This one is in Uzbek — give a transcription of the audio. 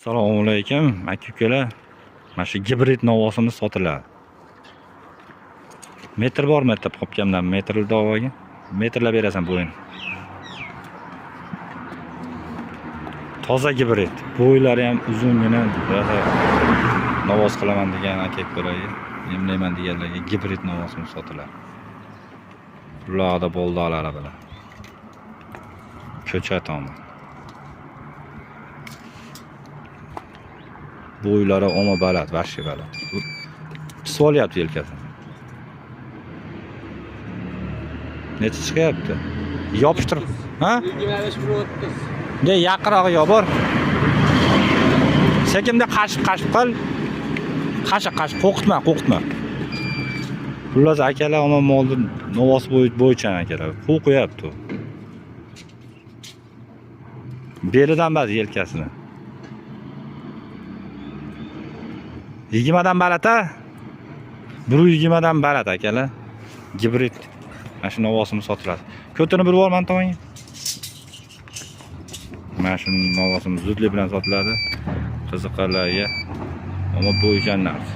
Assalomu alaykum, aka ukalar. Mana shu gibrid novvosimiz sotiladi. Metr bormi deb qopkamdan metrli davoga? Metrlab berasan bo'yini. Toza gibrid. Bo'ylari ham uzungina, novvos qilaman degan aka ukalarga, emlayman deganlarga gibrid novvosimiz sotiladi. Ularda boldolari bilan. Ko'cha tomon. Bo'ylari oma baland, vahshiy baland. Pisib olyapti yelkasini. Necha chiqyapti? Yopishtirib, ha? 25 30. De yaqinrog'iga bor. Sekinda qashib qashib qil. Qashiq qashib qo'rqitma, qo'rqitma. Xullas akalar omon molni novvos bo'yicha akalar. Qo'rqyapti. Belidan bas yelkasini. 20 dan baland a? 120 dan baland akalar. Gibrid. Mana shu novvosimiz sotiladi. Ko'tini bir bor mana tomonga. Mana shu novvosimiz zudlik bilan sotiladi. Qiziqqanlarga ammo bo'yicha narsa.